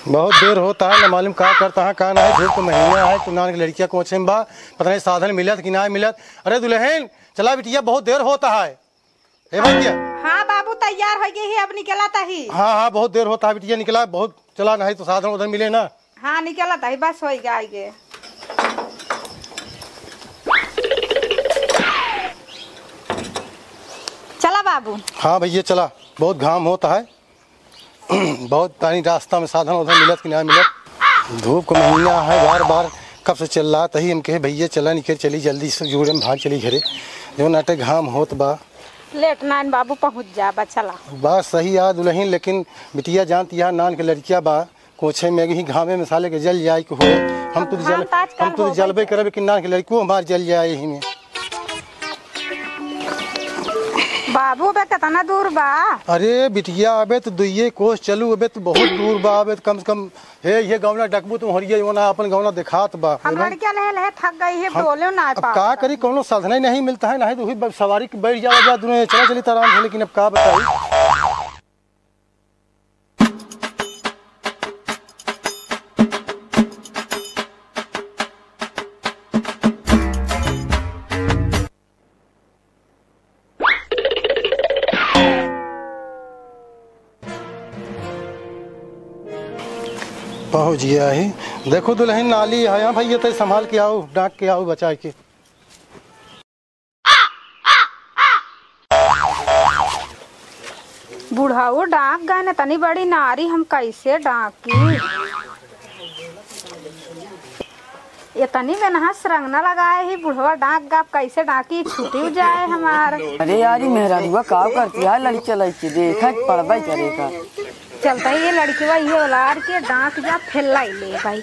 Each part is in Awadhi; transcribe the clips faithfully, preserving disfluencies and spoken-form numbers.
बहुत देर होत है, ना मालूम का करत है, का नाहीं। धूप के महीना है, तू नान के लड़किया कोछे में बा, पता नाहीं साधन मिलत कि नाहीं मिलत। अरे दुलहिन, चला बिटिया, बहुत देर होत है। ए भैया। हाँ बाबू, तैयार होइ गई ही, अब निकलत ही। हाँ, हाँ, बहुत देर होत है बिटिया, निकला, बहुत चला, नाहीं तो साधन उधर मिले ना। हाँ, निकलत ही, बस होइ गई गे। चला बाबू। हाँ भैया, चला, बहुत घाम होत है। बहुत तानी रास्ता में साधन उधन मिलत कि ना मिलत। धूप का महीना है, बार बार कब से चिल्लात ही, हम कहे भैया चला निकल चली, जल्दी से जूड़े में भाग चली घरे, जो नाटे घाम होत बा। लेट नान बाबू पहुँच जा बा, चला। बात सही आ दुलहिन, लेकिन बिटिया जानत यह नान के लड़किया बा, कोछे में ही घामे में साले के जल जाए के होए। हम तो जल, हम तो जलबे करब कि नान के लड़को हमार जल जाए ही में। बाबू, अबे केतना दूर बा? अरे बिटिया, अबे तो दुइये कोस चलू, अबे तो बहुत दूर बा, अबे तो कम से कम, हे, ये गौना डकबू तुम हरिया, ये ना अपन गौना देखात बा। हम लड़किया लहे लहे थक गई है, हम बोले ना अब पावत का करी, कौनो साधन ही नहीं मिलत है, नहीं तो वही ब-, सवारी के बैठ जावा जा, दुनो चला चली त आराम से, लेकिन अब का बताई। पहुँच गया ही। देखो दुलहिन, नाली है यहाँ भैया, तै संभाल के आओ, डाँक के आओ बचाए के। बुढ़ऊ डाँक गए न, तनी बड़ी नारी हम कैसे डाँकी? इतनी बेनहा सरंगना लगाए ही, बुढ़वा डाँक गए, अब कैसे डाँकी, छुटी जाए हमार। अरे यार, ई मेहरारुआ का करती है, लड़के लड़के देखा पड़बे करेगा। चलता ही ये लड़किवा ये उलार के डाँक जा, फैलाई ले भाई।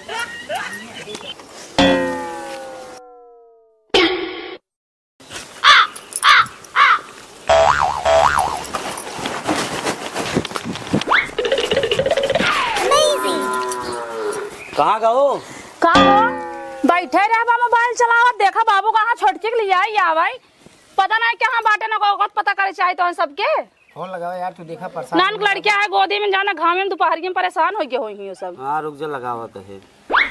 कहाँ गओ? का हो? बैठे रहबा मोबाइल चलावत, देखा बाबू कहाँ छोटकी के लियाई आवै। पता नाहीं कहाँ बाटे, ना ओकर पता करे चाही तो सबके। फोन लगावा यार, तू देखा परेशान नान हो लड़किया है गोदी में, जाना घामे में दोपहरिया में परेशान होइ गए होई हो सब। हाँ, रुक जा, लगावत है।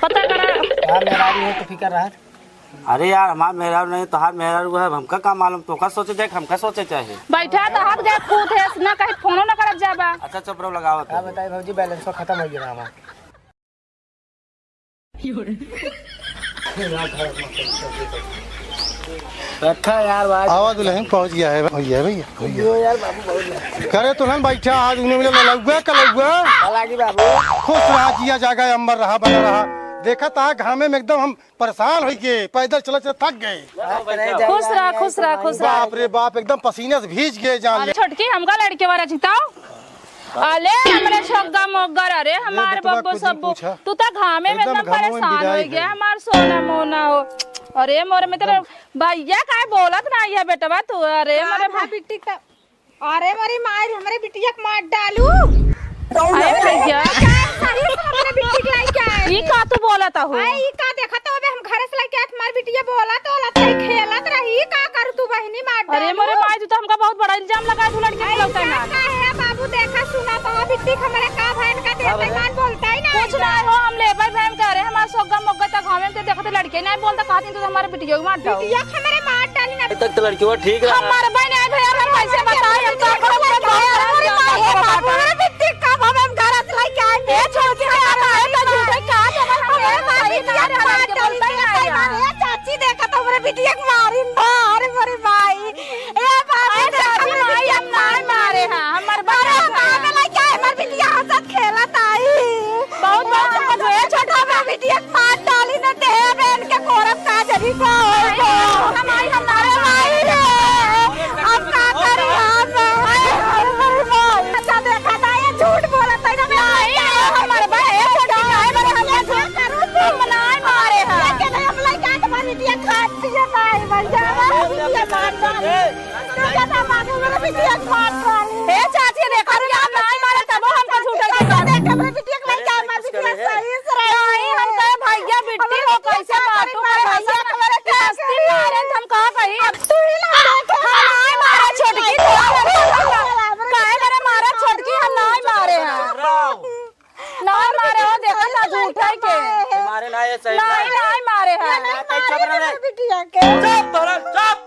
पता करा। यार, मेहरारू हो तो फिकर रहा। अरे यार, हमार मेहरारू नहीं, तोहार मेहरारू है, हमका का मालूम, तोका सोचे जाए, हमका सोचे चाहे। बैठा तो हक जाए, पूत है, ना कहीं फोनो ना करत जाबा। अच्छा, चुप रहो, लगावत का है। बताई भौजी, बैलेंसो खत्म होइ गया हमार। रखा यार, बात। आवा दुलहिन पहुँच गया है, भैया, भैया, भैया। यो यार बाबू, बहुत करे तो ना बैठा, आज उन्हें मिला ललौआ, कलौआ। हालांकि बाबू। खुश रहा, जिया जागा, अमर रहा, बना रहा। देखा ता घामे में एकदम हम परेशान होइ गए, पैदल चलत चलत थक गए। खुश रहा, खुश रहा, खुश रहा। बाप रे बाप, एकदम पसीने से भीज गए जान अरे ले। छोटकी, हमका लड़के वाला चिताओ। अले हमरे छोग्गा मोग्गर, अरे हमार बेटवा बब्बो कुछ सब्बो, पूछा। तू तो घामे में एकदम एकदम घामे में परेशान होइ गया, हमार सोना मोना हो। अरे मोरे में तेरे भैया काहे बोलत ना है बेटवा तू? अरे मोरे भा- बिट्टी का, अरे मोरी माई, हमरे बिटिया के मार डालू। अरे भैया। सही से हमरे बिट्टी के लइके आए। ई का तू बोलत हो? अरे ई का देखत हो? अबे हम घरे से लइके आए, हमार बिटिया बोलत, बोलत रही, खेलत रही। ई का करू तू बहिनी, मार डालू। अरे मोरे माई, तू तो हमका बहुत बड़ा इल्जाम लगाए, तू लड़के के लौटे ना। का है बाबू, देखा सुना तो बिट्टी के हमरे का भैन का देते मान बोलता ही ना। कुछ ना हो, हम लेबर भैन करे, हमार सोग्गा मोग्गा तक हमें के देखते लड़के नहीं बोलता, कहती तू तो हमारे बिटिया को मार डालो। बिटिया के हमरे मार डाली ना। अभी तक तो लड़की वो ठीक रहा। हमार बहन है भैया, हम कैसे बताएं, हम तो अपना बहुत बड़ा इल्जाम लगा बाबू। अरे बिट्टी का भाव हम घर से लेके आए। ए छोटी का यार, आए तो झूठे का जब हम अरे मारी बिटिया के मार डाली ना। अरे चाची देखा तो हमरे बिटिया के मारी ना। अरे मोरे भाई। ए बाबू, अरे चाची, माई, हम नाय मारे हैं, हमर बच्चा अरे, है। बाबे ला क्या, हमर बिटिया हंसत खेलत आई। बहुत, बहुत हमर छोटा बा, बिटिया के मार डाली न, देह में इनके कोरब का जरी को। नहीं, हम, हम आई, हम नाय मारे हैं। अब का करी हम? अरे, अरे, अरे, अच्छा, देखा था, ये झूठ बोलत है ना, नहीं, हमर बा, ए, छोटी, नाय मारे, हम झूठ, हम नाय मारे हैं। लेकिन हम लइका के मार बिटिया खात पिए नाय, बन जावा, बिटिया मार डाली। तू ज्यादा मार, मेरे बिटिया के मार डाली। हे चाची, देखा रे, आप नाय मारे, तबो हमको झूठे के कर। देख, हमरे बिटिया के लइका, हमार बिटिया सही से रही। नहीं, हम कहे, भैया, बिट्टी हो, कैसे बाटू, हमारे भैया, हमारे हस्ती मारे, हम कहा कही, अब तू ही ना देखे। हम नाय मारे, छोटकी, तू काहे मेरे मारा, छोटकी, हम नाय मारे हैं। नाय मारे हो, झूठा है के? मारे ना, ये सही नहीं, बात। नहीं मारे हैं। ये नहीं मारे हैं बिटिया के। चुप, तोरा, चुप।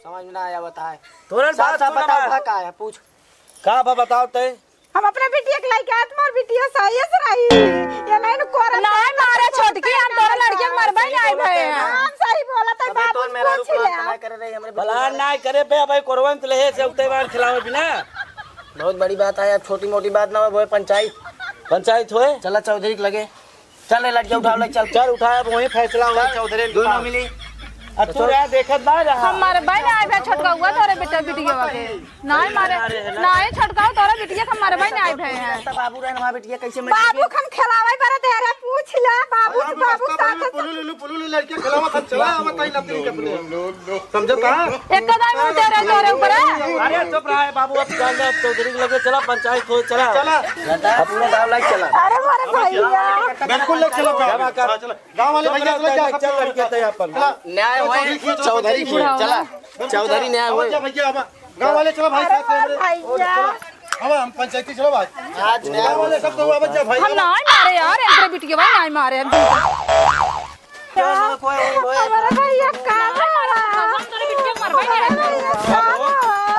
समझ में ना आया, बताए। तोरा सब, बात सब सुन बताओ, हमार। भा का है, पूछ। का बा, बताओ ते। हम अपने बिटिया के लेके आए, तुम्हार बिटिया सही से रही। ये नहीं न कोरा नहीं मारे छोटकी, हम तोरा लड़के के मरबे नहीं भए हैं। हम सही बोलत है, अबे बाबू तोर मेहरारू पूछ ले। प्लान करे रही हमरे बिटिया। प्लान नहीं करे बे, अबे कोरवन ले से उठे बार खिलावे बिना। बहुत बड़ी बात है, अब छोटी मोटी बात ना हो, वो पंचायत। पंचायत होए? चला चौधरी के लगे। चल रे लड़किया, उठा ले, चल। चल उठा, अब वहीं फैसला होई चल, चौधरी के दोनों पास। मिली। अब तू रह, देखत ना रहा। हम मरबे ना आए बे छोटका हुआ तोरे बेटा बिटिया के। नहीं मारे, नहीं छोटका तोरे बिटिया के हम मरबे ना आए भए हैं। रास्ता बाबू रहे ना, बिटिया कैसे मर बाबू के हम खिलावे पर दे रे, पूछ ले बाबू से, बाबू साथ में पुलू लुलू, पुलू लुलू लड़किया खिलावा था, चला, अब बताई नतनी के अपने। समझता? एक कदम उठे रहे तोरे ऊपर। अरे चुप रहा है बाबू, अब जान दे, अब चौधरी के लगे चला, पंचायत हो, चला। चला। अब पूरा गाँव लाइक चला। अरे हमारे भैया। बिल्कुल ले चलो गाँव में। हाँ, चला। गाँव वाले भैया चला, चला, चला, चला, लड़के थे अपन। चला। न्याय होए, चौधरी की, चला। चौधरी न्याय होए। भैया, अब गाँव वाले चला भाई, अरे साथ में हमारे। भैया। चला। अब हम पंचायती चलो भाई। आज न्याय गाँव वाले सब तो अब जा भाई। हम ना मारे यार, इनके बिटिया भाई ना मारे हम। हमारा भैया का है? हमारा भैया का है?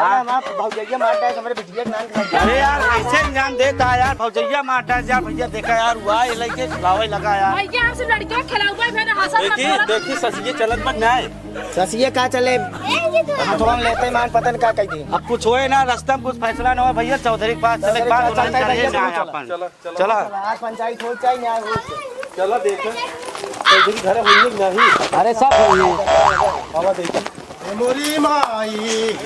अरे, हमार भौजैया मार डाले, हमरे बिटिया के नाम के साथ। अरे यार, ऐसे इंजाम देता है यार, भौजैया मार डाले यार, भैया देखा यार, हुआ ये लड़के खिलावे लगा यार। भैया, हमसे लड़के खिलावे, फिर हंसत देखी, हंसत देखी, ससिए चलत मत जाए। ससिए का चले? हथवा में लेते मान पता न का कह दे। अब कुछ होए ना, रास्ता में कुछ फैसला ना हो भैया, चौधरी के पास चले, चौधरी के पास चलते हैं भैया, ना चलो, अपन। चलो। चला। आज पंचायत हो चाहे न्याय हो। चला देखे। चौधरी घर होइए कि नहीं? अरे सब होइए। बाबा देखे। ए मोरी माई।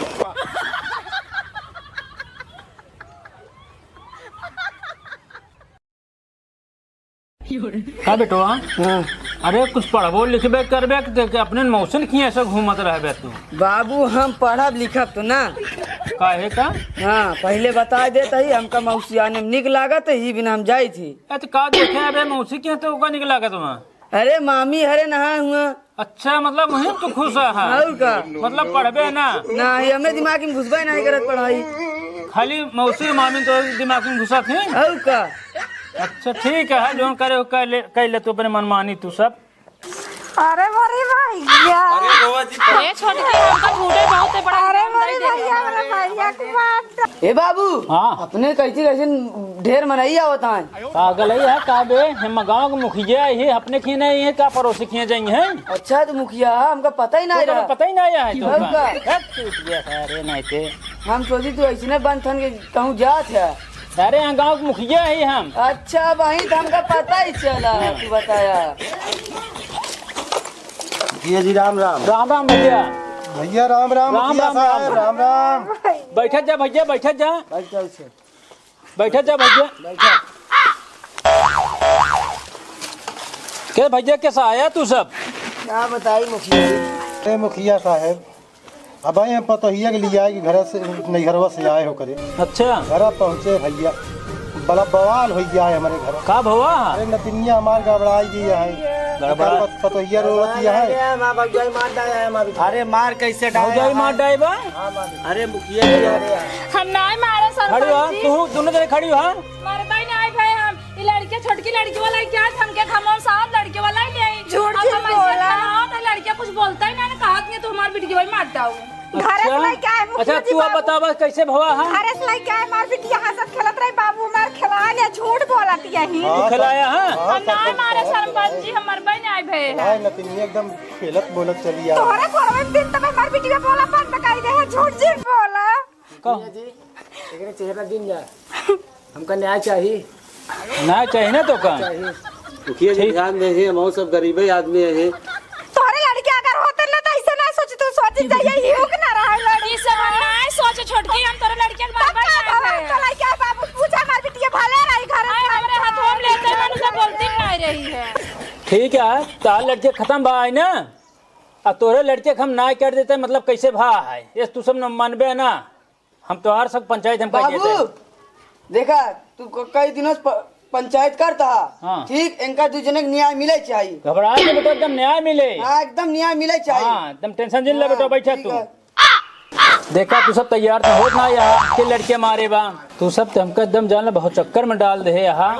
का बेटवा? हाँ। अरे कुछ पढ़बो लिखबे करबे कि देख अपने मौसन की ऐसे घूमत रहबे तू? बाबू हम पढ़ब लिखब तो ना। काहे का? हाँ, पहिले बताइ देत ही, हमका मौसी आने में निक लागत है, ई बिना हम जाइत ही। ए, तो का देखे अबे मौसी के तो ओका निक लागत वहाँ? अरे मामी हरे नहा हुआ। अच्छा, मतलब वहीं तू खुश है? और का? मतलब पढ़बे ना? ना, ये हमरे दिमाग में घुसबे नहीं करत पढ़ाई। खाली मौसी मामी तो दिमाग में घुसत है? और का? अच्छा ठीक है, जो करे हो कर ले, कर ले तू अपने मनमानी तू सब। अरे मोरे भैया। अरे रोवा जी, ए छोटकी, हमका झूठे बहुत बड़ा अरे मोरे भैया, मोरे भैया के मार। ए बाबू, हाँ। अपने कैसे कैसे ढेर मनई आवत हैं? पागल है यार, का बे? हम गाँव के मुखिया है, अपने खिए नहीं है, का पड़ोसी खिए जाएंगे हैं? अच्छा, तो मुखिया, हमका पता ही नहीं तो रहा। पता ही नहीं है, तो और का? का? हट, टूट गया था, अरे नहीं थे। हम सोची तू ऐसने बन थन के कहूँ जात है। अरे, यहाँ गाँव के मुखिया है हम। अच्छा, वही तो हमका पता ही चला, हाँ। तू बताया। मुखिया जी, राम राम। राम राम भैया। भैया, राम राम, राम मुखिया राम, साहब, राम राम। राम राम। बैठत जा भैया, बैठत जा। बैठ जा उसे। बैठत जा भैया। बैठा। के भैया, कैसा आया तू सब? क्या बताई मुखिया जी? ए मुखिया साहब, अब आए हम पतोहिया के लिए आए कि घर से, नैहरवा से आए हो करे। अच्छा। घर पहुँचे भैया, बड़ा बवाल हो गया है हमारे घर। का भवा? अरे नतिनिया हमार गड़बड़ाई गई है। गड़बड़ा। पत-, पतोहिया रोवत है। अरे मार डाला है हमारे। अरे मार कैसे डाला भौजाई है? मार डाइबा? हाँ, मार। अरे मुखिया जी, अरे। हम नाय मारे सरपंच खड़ी हो, जी। तू दोनों जने खड़ी हो, हाँ? मरता ही नहीं भाई हम। ये लड़के छोटकी लड़की वाला ही क्या, हमके घमंड साहब लड़के वाला ही नहीं। झूठ अब झूठ हम ऐसे बोला। खड़ा हो तो लड़के कुछ बोलता ही नहीं ना, कहा कि तू हमार बिटिया भाई मार डाऊ। अच्छा। घरे से लेके आए मुखिया अच्छा, जी तू अब बाबू। बतावा कैसे भवा, हाँ? घरे से लेके आए, हमार बिटिया हंसत खेलत रही, बाबू हमार खिला ले, झूठ बोलत यही। तू खिलाया, हाँ? हम ना मारे सरपंच जी, हम मरबे नहीं आए भे। भाई नतिनिया एकदम खेलत बोलत चली आ। तोहरे कोरवे दिन तब हमार बिटिया बोला बंद कर दे है, झूठ झूठ बोला। कहो। जी, एकरे चेहरा दिन जा। हमका न्याय चाहिए। न्याय चाहिए ना तो का? चाहिए। मुखिया जी ठीक। ध्यान दे, हम सब गरीबे आदमी है। तोहरे लड़के अगर होते ना तो ऐसे ना सोच, तू सोच जाइए, ये हो के ना रहा लड़ी। ई सब हम ना सोच छोटकी, हम तोरे लड़के के मारबे पक्का नहीं बाबा, करे। हम तो लड़के बाबू पूछा मार बिटिया भले रही घर में। हमरे हाथों में लेते मन तो बोलती नहीं रही है। ठीक है, तार लड़के खत्म बा है ना? आ तोरे लड़के के हम ना कर देते, मतलब कैसे भा है? ये तू सब न मानबे ना। हम तोहार सब पंचायत हम कर बाबू, देते। देखा, तू क-, कई दिनों से प-, पंचायत करता। हाँ। ठीक, इनका दू जने के न्याय मिले चाहिए। घबरा के बेटा, एकदम न्याय मिले। हाँ, एकदम न्याय मिले चाहिए। हाँ, एकदम tension जिन ले हाँ, बेटा, बैठा ठीक तू। है। देखा, तू सब तैयार तो होत ना यहाँ के लड़के मारे बा। तू सब तो हमका एकदम जान ले बहुत चक्कर में डाल दे है यहाँ।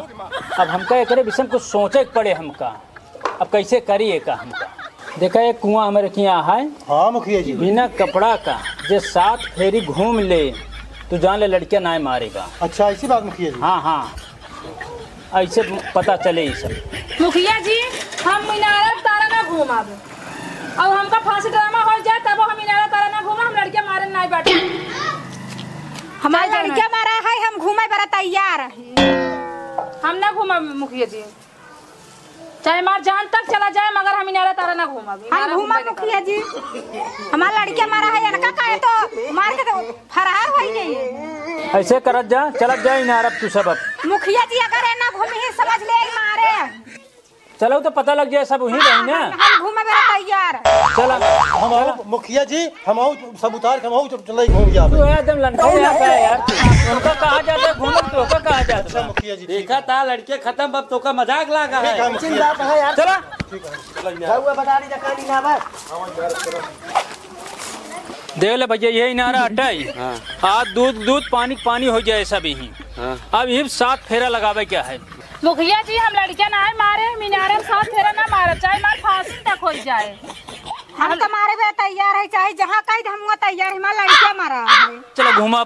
अब हमका एकरे विषय में कुछ सोचे के पड़े हमका। अब कैसे करी एका हमका? देखा, एक कुआं हमरे के यहाँ है। हाँ मुखिया जी। बिना कपड़ा का जे सात फेरी घूम ले, तू जान ले लड़किया नाय मारे बा। अच्छा, ऐसी बात मुखिया जी? हाँ, हाँ, ऐसे पता चले ई सब। मुखिया जी, हम इनारा तारा ना घूमब। अब हमका फांसी ड्रामा हो जाए, तब हम इनारा तारा ना घूमब, हम लड़किया मारे नाय बाटे। हमार चल जाना। लड़किया मारा है, हम घूमे बरा तैयार है। हम ना घूमब मुखिया जी, चाहे हमार जान तक चला जाए, मगर हम इनारा तारा ना घूमब। हम इनारा घूमब घूमबे ना मुखिया करब। जी, हमार लड़किया मारा है, इनका काहे तो मार के तो फरार हो गई। ऐसे करत जा, चलत जा इनारा तू सब अब। मुखिया जी अगर ए ना घूमी समझ ले आई मारे। चलो तो पता लग जाए सब वहीं रही ना। हम घूमे बरा तैयार। चला। हम आओ मुखिया जी, हम आओ सब उतार के हम आओ चले घूम जावे। तू एकदम लंठे जाता है यार। उनका कहा जाता है घूमन, तो का कहा जाता अच्छा है? मुखिया जी, ठीक देखा है। था लड़के खत्म, अब तो का मजाक लागा ठीक है है। मुखिया जी। चला। ठीक है। रउआ बता दी जकानी ना बा। देख ले भैया, ये इनारा हटाई। हाँ। आज दूध दूध, पानी पानी हो जाए सब यहीं। हाँ। अब यही सात फेरा लगावे क्या है? मुखिया जी, हम लड़किया ना है मारे, हम इनारे में सात फेरा ना मारब, चाहे हमार फांसी तक हो जाए। हम तो मारे बे तैयार है, चाहे जहाँ कह दे, हम वहाँ तैयार है, हमार लड़किया मारा है। चलो घूमा।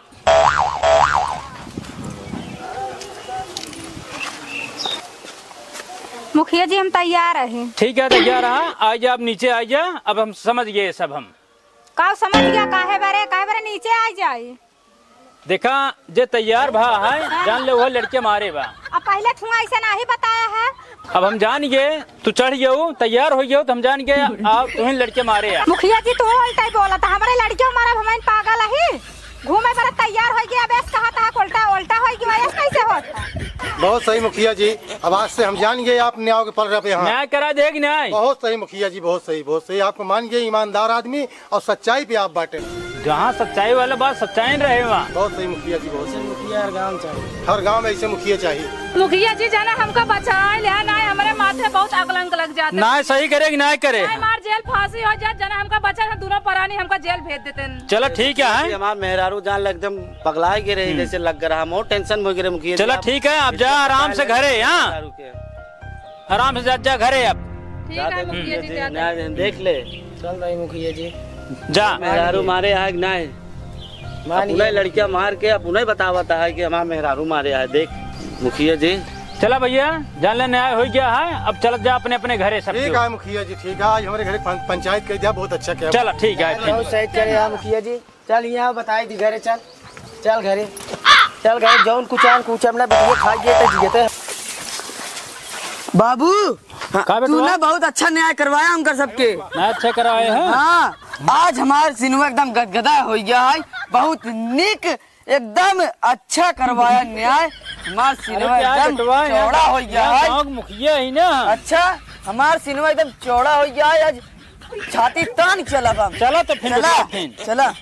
मुखिया जी, हम तैयार है। ठीक है, तैयार रहा, आ जा, अब नीचे आ जा, अब हम समझ गए सब हम। का समझ गया? काहे बरे, काहे बरे नीचे आ जाई? देखा, जे तैयार भा है, जान ले वह लड़के मारे बा। अब पहले तू ऐसे नाही बताया है। अब हम जान गए, तू चढ़ गयो, तैयार हो गयो, तो हम जान गए, आप तुम्हें लड़के मारे आ। मुखिया जी, तू उल्टा ही बोला था, हमारे लड़के मारा, हम पागल ही। घूमे पर तैयार हो गया, अब ऐसे कहा था, उल्टा, उल्टा हो गया, ऐसे कैसे होता? बहुत सही मुखिया जी, अब आज से हम जान गए आप न्याय के पल रहे यहाँ। न्याय करा देगी न्याय। बहुत सही मुखिया जी, बहुत सही, बहुत सही। आपको मान गए, ईमानदार आदमी, और सच्चाई पे आप बाटे। जहाँ सच्चाई वाला बात, सच्चाई रहे वहाँ। बहुत सही मुखिया जी, बहुत सही। मुखिया हर गाँव चाहिए। हर गाँव में ऐसे मुखिया चाहिए। मुखिया जी, जाना हमका बचाए ले, ना हमारे माथे बहुत अकलंक लग जाता। ना सही करे कि ना करे। ना हमार जेल फांसी हो जात, जाना हमका बचा, हम दोनों परानी हमका जेल भेज देते हैं। चलो ठीक है, हैं? हमार मेहरारू जान ले एकदम पगलाए गिरे, हम्म। जैसे लग रहा, हम और tension में गिरे मुखिया जी, चलो आप ठीक है, आप जा आराम से घरे, हाँ? मेहरारू के। आराम से जा, जा घरे अब। ठीक है, मुखिया जी, जाते हैं। देख ले। चल रही मुखिया जी। जा। मेहरारू मारे आग ना है। मान अपने गया। लड़किया मार के अपने बतावत है कि हमार मेहरारू मारे आए। देख मुखिया जी। चला भैया, जान ले न्याय हो गया है, अब चलत जा अपने, अपने घरे सब ठीक केहू। है मुखिया जी, ठीक है। आज हमारे घरे पं-, पंचायत कर दिया, बहुत अच्छा किया। चला ठीक है, ठीक। बहुत सही करे यार मुखिया जी। चल यहाँ बताई दी घरे, चल, चल घरे, चल घरे, जौन कुछ आन कुछ अपना बिटिया खा गए तो जियते। बाबू, हाँ, का बेटवा? तूने बहुत अच्छा न्याय करवाया उनकर सबके। न्याय अच्छा करवाए हैं? हाँ, आज हमार सिनुआ एकदम गदगदा हो गया है, बहुत निक, एकदम अच्छा करवाया न्याय। हमार अरे सिनुआ क्या एकदम बेटवा, यहाँ चौड़ा हो गया यहाँ है। गाँव के मुखिया ही ना। अच्छा, हमार सिनुआ एकदम चौड़ा हो गया है, आज छाती तान चलब हम। चला तो फिर चला, बेटवा, फिर। चला।